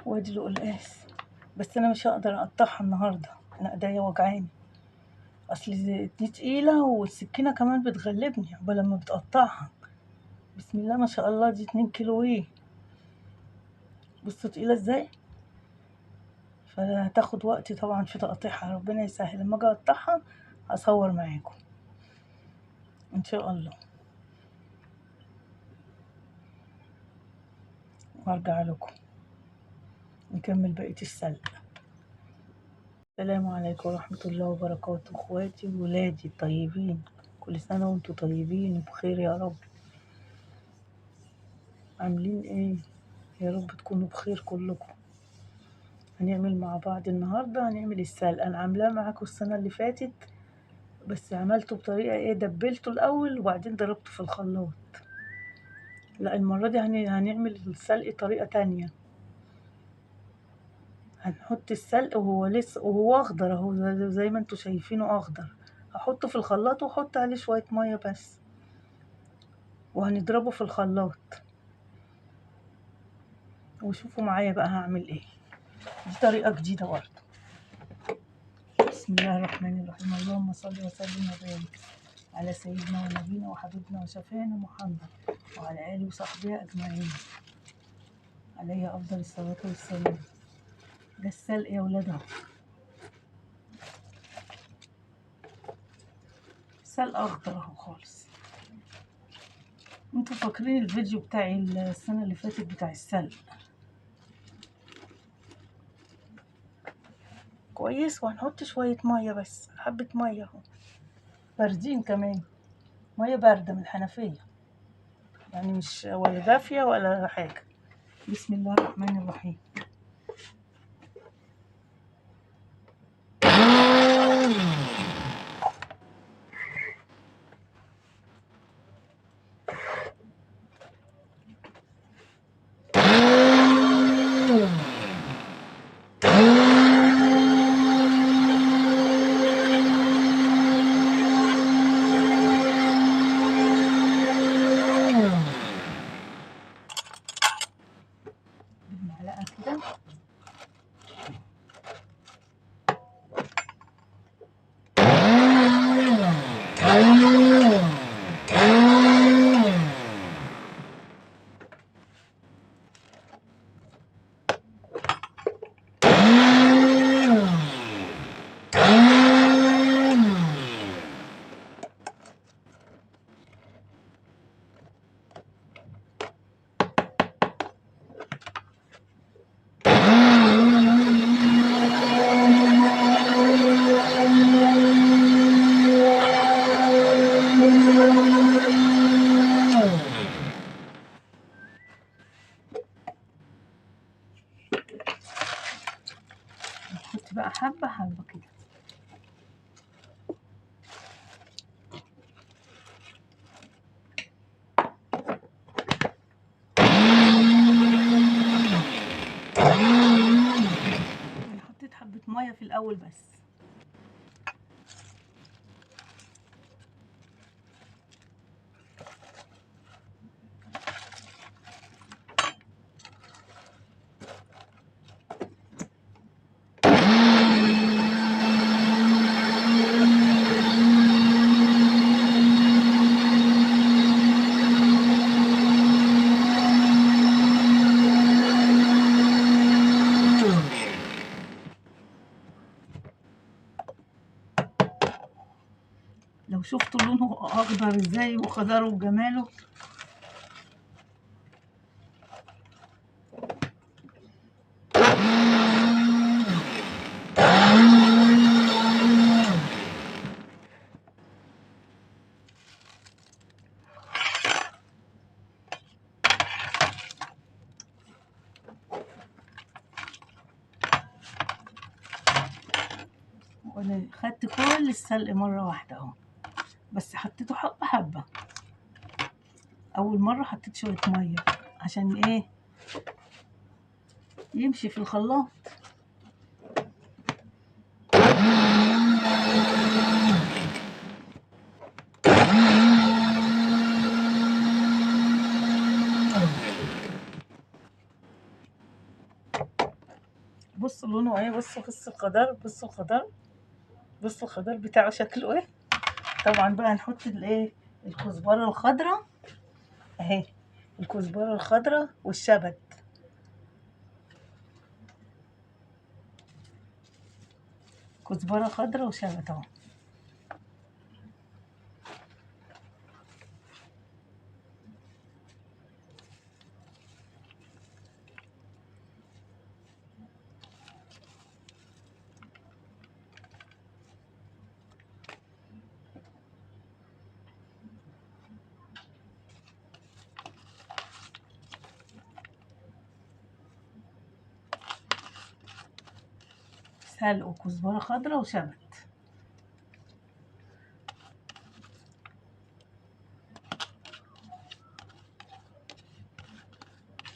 وادي القلقاس، بس انا مش هقدر اقطعها النهارده، انا ايديا وجعاني، اصل دي تقيلة والسكينة كمان بتغلبني عقبال لما بتقطعها. بسم الله ما شاء الله، دي 2 كيلو. ايه بصوا تقيلة ازاي، فهتاخد وقت طبعا في تقطيعها، ربنا يسهل. لما اجي اقطعها اصور معاكم ان شاء الله وارجع لكم نكمل بقية السلق. السلام عليكم ورحمة الله وبركاته، اخواتي وولادي الطيبين، كل سنة وانتم طيبين وبخير يا رب. عاملين ايه؟ يا رب تكونوا بخير كلكم. هنعمل مع بعض النهارده، هنعمل السلق. انا عاملاه معاكم السنة اللي فاتت، بس عملته بطريقة ايه، دبلته الاول وبعدين ضربته في الخلاط. لا المرة دي هنعمل السلق طريقه تانية. هنحط السلق وهو لسه وهو اخضر اهو، زي ما انتوا شايفينه اخضر. هحطه في الخلاط واحط عليه شوية مية بس، وهنضربه في الخلاط. وشوفوا معايا بقى هعمل ايه، دي طريقه جديدة برضه. بسم الله الرحمن الرحيم، اللهم صل وسلم وبارك على سيدنا ونبينا وحبيبنا وشفيعنا محمد وعلى اله وصحبه اجمعين، عليه افضل الصلاة والسلام. ده السلق يا ولاد اهو، سلق اخضر اهو خالص. انتوا فاكرين الفيديو بتاعي السنة اللي فاتت بتاع السلق كويس؟ وهنحط شوية مية بس، حبه مية اهو، باردين كمان، مية باردة من الحنفية، يعني مش ولا دافيه ولا حاجة. بسم الله الرحمن الرحيم. بالمعلقه كده، نحط بقى حبة حبة كده. انا حطيت حبة مية في الأول بس. لو شفتوا لونه اخضر ازاي وخضره وجماله. وانا خدت كل السلق مرة واحدة اهو، بس حطيته حبة حبة. أول مرة حطيت شوية مية عشان إيه يمشي في الخلاط. بصوا لونه ايه، بصوا الخضار، بصوا الخضار، بصوا الخضار بتاعه شكله ايه. طبعا بقى هنحط الايه، الكزبره الخضراء اهي، الكزبره الخضراء والشبت. كزبره خضراء وشبت اهو. سلق وكزبرة خضراء وشبت.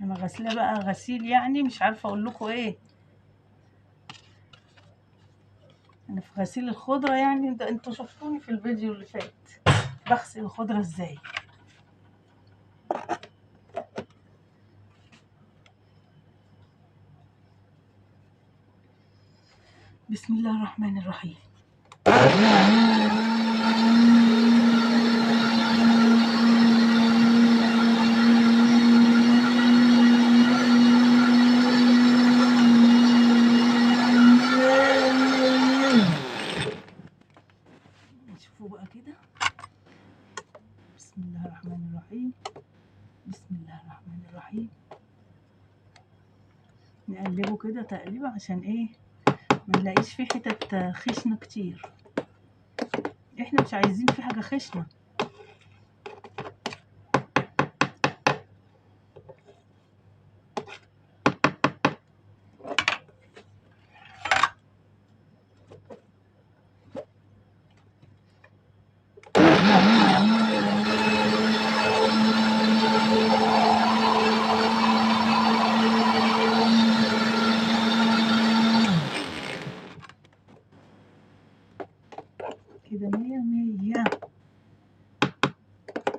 انا غسلاه بقى غسيل، يعني مش عارفه اقول لكم ايه، انا في غسيل الخضرة يعني، ده انتوا شفتوني في الفيديو اللي فات بغسل الخضرة ازاي. بسم الله الرحمن الرحيم. شوفوا بقى كده، بسم الله الرحمن الرحيم، بسم الله الرحمن الرحيم. نقلبه كده تقليبه عشان ايه، ما نلاقيش فيه حتت خشنه كتير، احنا مش عايزين فيه حاجة خشنه. كده مية مية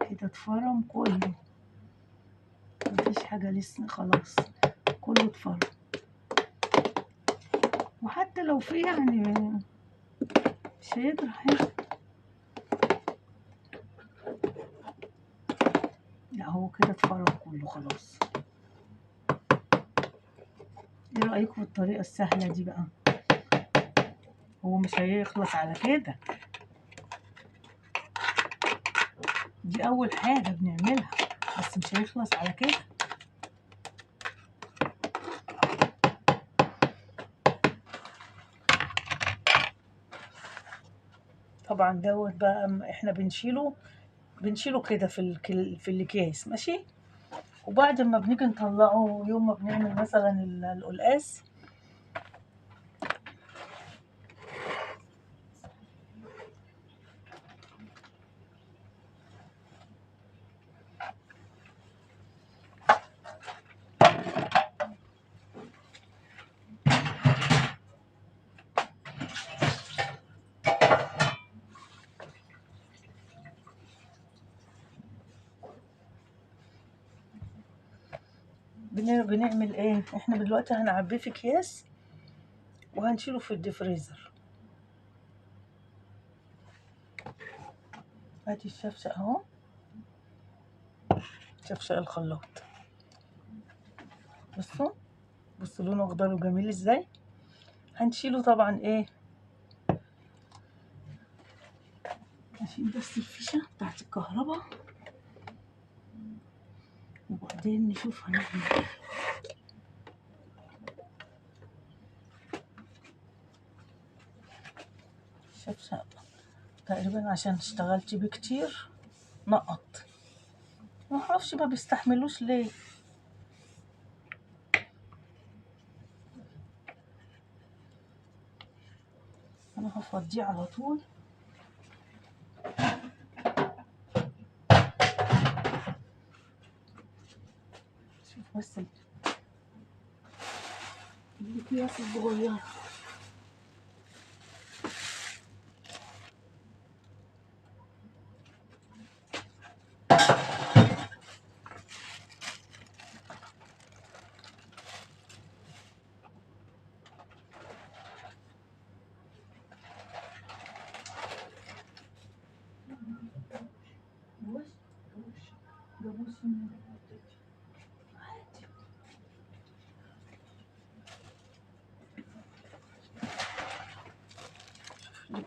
كده، اتفرم كله، مفيش حاجة لسه، خلاص كله اتفرم. وحتى لو في يعني مش هيجرى حاجة، لا هو كده اتفرم كله خلاص. ايه رأيكم في الطريقة السهلة دي بقى؟ هو مش هيخلص على كده، دي اول حاجة بنعملها، بس مش هيخلص على كده. طبعا دوت بقى احنا بنشيله كده في الاكياس، ماشي. وبعد ما بنيجي نطلعه يوم ما بنعمل مثلا القلقاس، بنعمل ايه؟ احنا دلوقتي هنعبيه في اكياس وهنشيله في الديفريزر. ادي الشفشق اهو، شفشق الخلاط. بصوا بصوا لونه اخضر وجميل ازاي. هنشيله طبعا ايه، هشيل بس الفيشه بتاعت الكهرباء وبعدين نشوف هنعمل ايه. شفشق تقريبا عشان اشتغلت بيه كتير نقط، ما اعرفش ما بيستحملوش ليه. انا هفضيه على طول. شوف بس الاكياس الصغيرة.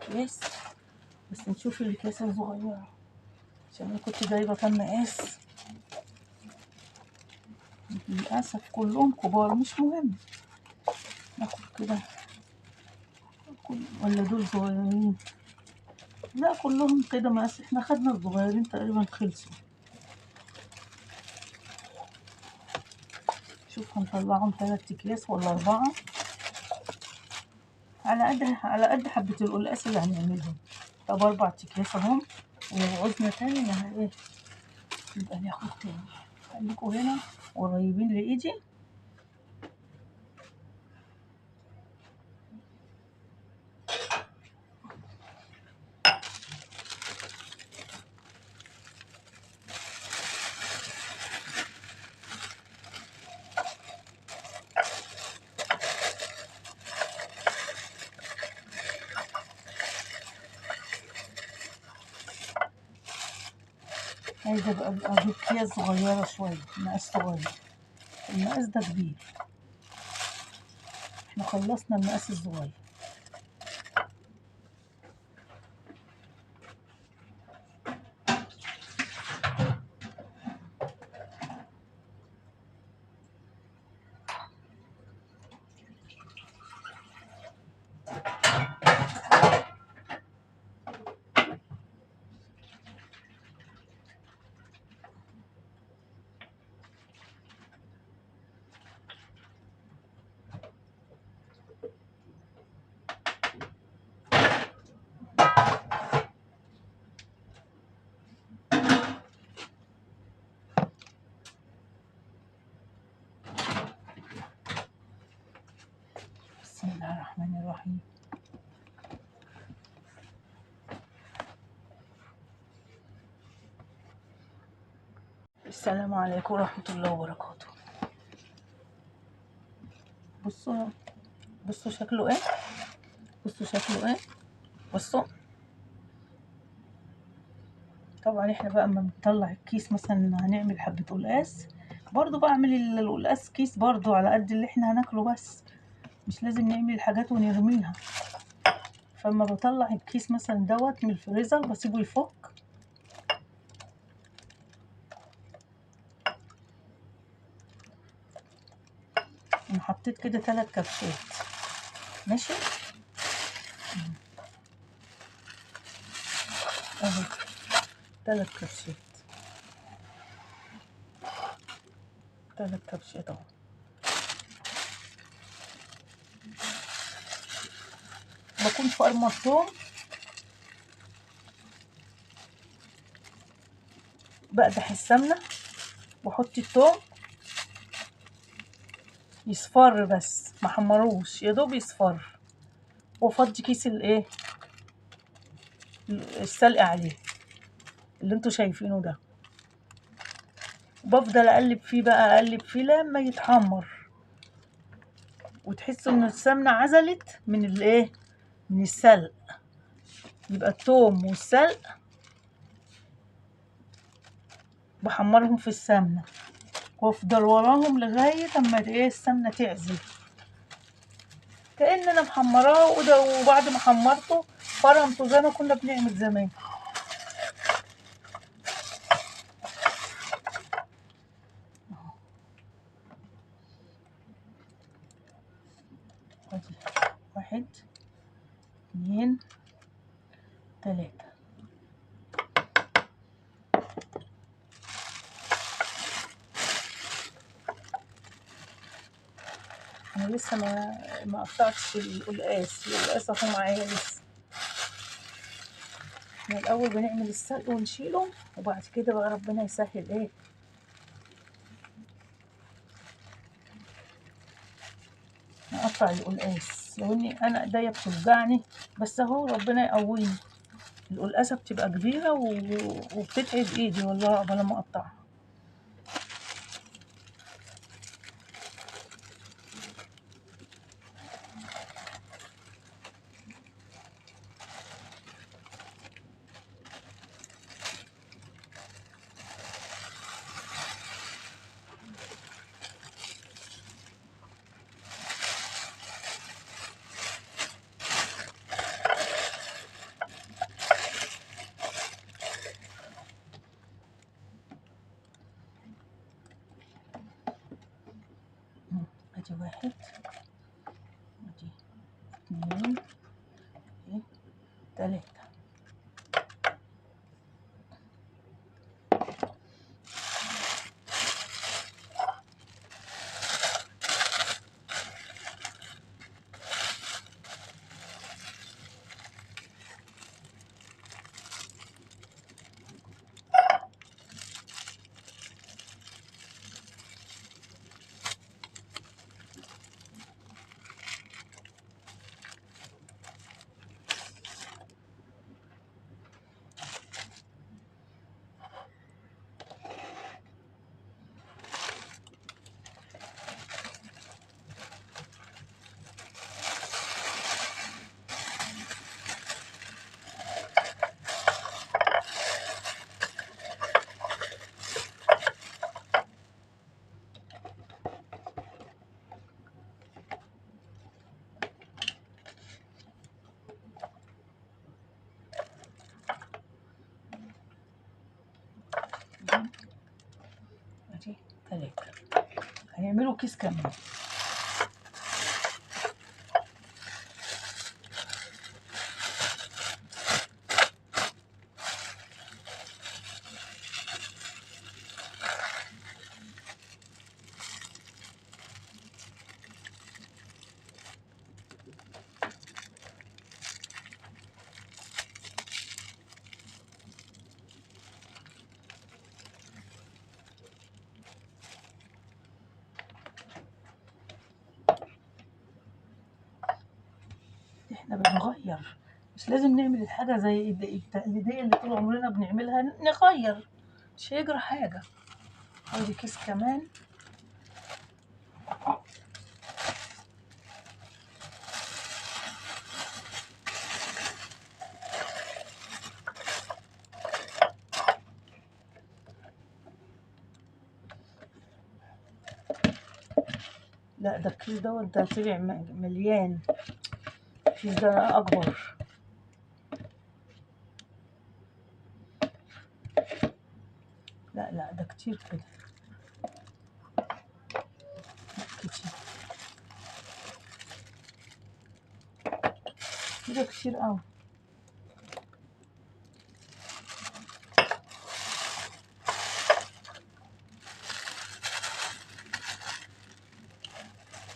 اكياس، بس نشوف الاكياس الصغيرة عشان انا كنت جايبه كام مقاس. للاسف كلهم كبار، مش مهم ناخد كده ولا دول صغيرين؟ لا كلهم كده مقاس، احنا خدنا الصغيرين تقريبا خلصوا. شوف هنطلعهم 3 اكياس ولا 4، على قد حبة القلقاس اللي هنعملهم. طب 4 اكياس اهم، ولو عوزنا تاني ما ايه يبقى ناخد تاني. خليكوا هنا قريبين لايدي. عايزة بقى اجيب اكياس صغيرة شوية، مقاس صغير. المقاس ده كبير، احنا خلصنا المقاس الصغير. بسم الله الرحمن الرحيم. السلام عليكم ورحمة الله وبركاته. بصوا بصوا شكله ايه، بصوا شكله ايه، بصوا. طبعا احنا بقى اما بنطلع الكيس مثلا هنعمل حبة قلقاس، برضو بعمل القلقاس كيس برضو على قد اللي احنا هناكله، بس مش لازم نعمل الحاجات ونرميها. فاما بطلع الكيس مثلا دوت من الفريزر بسيبه يفك، انا حطيت كده 3 كبشات ماشي اهو، 3 كبشات، 3 كبشات اهو. بكون فارمه الثوم، بقدح السمنة واحط الثوم يصفر، بس ما حمروش، يا دوب يصفر، وافضي كيس الايه السلق عليه اللي انتوا شايفينه ده، وبفضل اقلب فيه بقى، اقلب فيه لما يتحمر وتحسوا ان السمنة عزلت من الايه من السلق. يبقى الثوم والسلق بحمرهم في السمنة، وافضل وراهم لغاية اما ايه السمنة تعزل، كأن انا محمراه. وبعد ما حمرته فرمته زي ما كنا بنعمل زمان. 1 2 3. انا لسه ما قطعتش القلقاس، القلقاس اهو معايا لسه. احنا الاول بنعمل السلق ونشيله، وبعد كده بقى ربنا يسهل ايه نقطع القلقاس. لو اني انا ايديا بتوجعني، بس اهو ربنا يقويني. القلقاسه بتبقى كبيرة وبتتعب ايدي والله قبل ما اقطعها. واحد، ادي 2، 3. ادي 3. هنعملوا كيس كمان. احنا بنغير، مش لازم نعمل الحاجة زي التقليدية اللي طول عمرنا بنعملها، نغير مش هيجرى حاجة. ادي كيس كمان. لا ده الكيس دوت ده طلع مليان، الكيس ده اكبر. لا لا ده كتير كده، كتير كده، كتير قوي.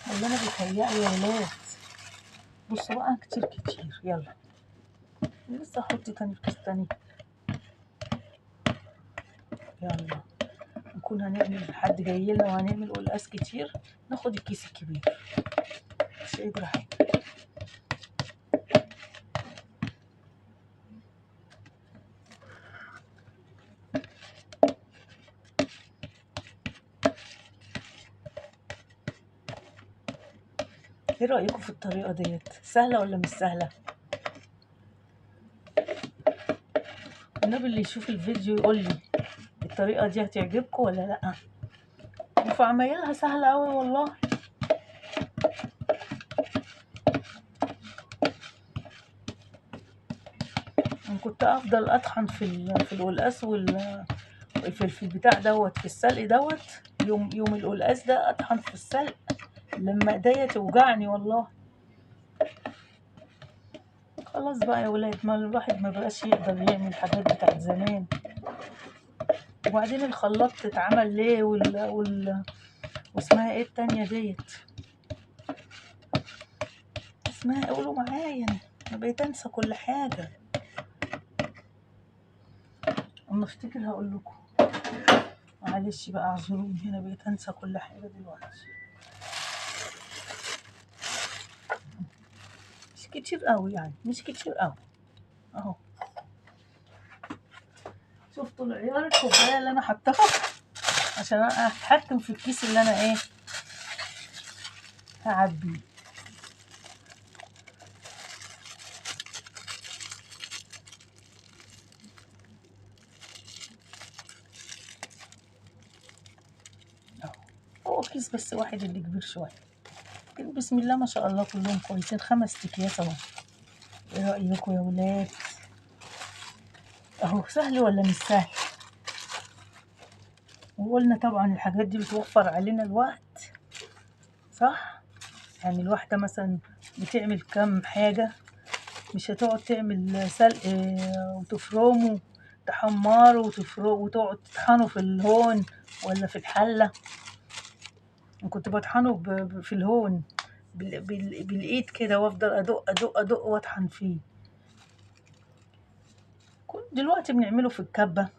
والله انا بيتهيألي يا ولاد. بصوا بقى كتير كتير. يلا لسه احط تاني في كيس تاني. يلا نكون هنعمل حد جاي لنا وهنعمل قلقاس كتير، ناخد الكيس الكبير مش هيجرى حاجة. ايه رأيكم في الطريقة ديت؟ سهلة ولا مش سهلة؟ النبي اللي يشوف الفيديو يقول لي الطريقة دي هتعجبكم ولا لأ. وفي عمايلها سهلة أوي والله. انا كنت افضل اطحن في القلقاس في البتاع دوت، في السلق دوت، يوم القلقاس ده اطحن في السلق لما ايديا توجعني والله. خلاص بقى يا ولاد، ما الواحد ما بقاش يقدر يعمل الحاجات بتاعت زمان. وبعدين الخلاط اتعمل ليه واسمها ايه التانية ديت؟ اسمها قولوا معايا، انا بقيت انسى كل حاجة. اما افتكر هقول لكم، معلش بقى اعذروني، انا بقيت انسى كل حاجة دلوقتي. مش كتير قوي يعني، مش كتير قوي اهو. شفتوا العيار الكوباية اللي انا حطاها عشان انا اتحكم في الكيس اللي انا ايه هعبيه. هو كيس بس واحد اللي كبير شوية، لكن بسم الله ما شاء الله كلهم كويسين. 5 اكياس اهو. ايه رايكم يا ولاد؟ اهو سهل ولا مش سهل؟ وقلنا طبعا الحاجات دي بتوفر علينا الوقت، صح؟ يعني الواحدة مثلا بتعمل كام حاجة، مش هتقعد تعمل سلق وتفرمه تحمره وتفرمه وتقعد تطحنه في الهون ولا في الحلة. كنت بطحنه في الهون بالايد كده، وافضل ادق ادق ادق واطحن فيه. دلوقتي بنعمله في الكبة،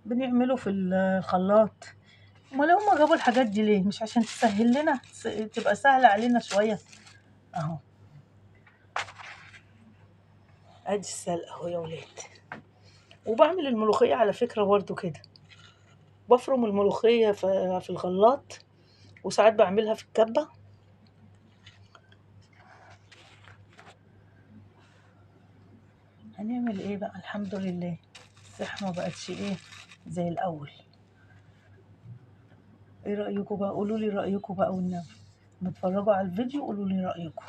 بنعمله في الخلاط. امال هما جابوا الحاجات دي ليه؟ مش عشان تسهل لنا، تبقى سهلة علينا شوية. اهو ادي السلق اهو يا ولاد. وبعمل الملوخية على فكرة برضو كده، بفرم الملوخية في الخلاط، وساعات بعملها في الكبة. هنعمل ايه بقى؟ الحمد لله الصحة ما بقتش ايه زي الاول. ايه رأيكم بقى؟ قولوا لي رأيكم بقى والنبي، لما تتفرجوا على الفيديو قولوا لي رأيكم.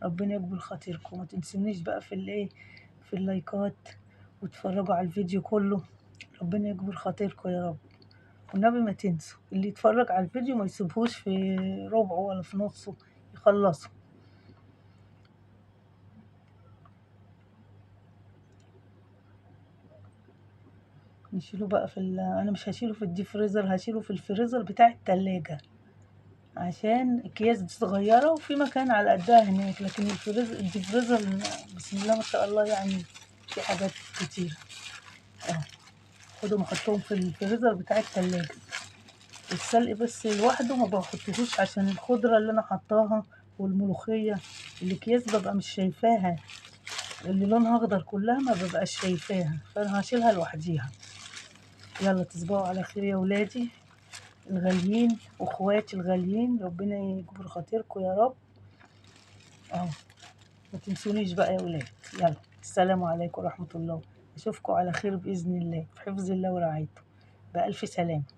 ربنا يقبل خاطركم. ما تنسونيش بقى في الايه، في اللايكات، وتتفرجوا على الفيديو كله. ربنا يقبل خاطركم يا رب. والنبي ما تنسوا، اللي يتفرج على الفيديو ما يسيبهوش في ربعه ولا في نصه، يخلصه. نشيله بقى في انا مش هشيله في ال deep freezer، هشيله في الفريزر بتاع التلاجة، عشان اكياس دي صغيرة وفي مكان على قدها هناك. لكن ال deep freezer بسم الله ما شاء الله يعني في حاجات كتير. اهو خدهم احطهم في الفريزر بتاع التلاجة. السلق بس لوحده ما بحطهوش عشان الخضرة اللي انا حطاها والملوخية، الاكياس ببقى مش شايفاها، اللي لونها اخضر كلها ما ببقاش شايفاها، فانا هشيلها لوحديها. يلا تصبحوا على خير يا ولادي الغاليين واخواتي الغاليين، ربنا يجبر خاطركم يا رب. اهو ما تنسونيش بقى يا ولاد. يلا السلام عليكم ورحمة الله، اشوفكم على خير بإذن الله، في حفظ الله ورعايته، بألف سلامة.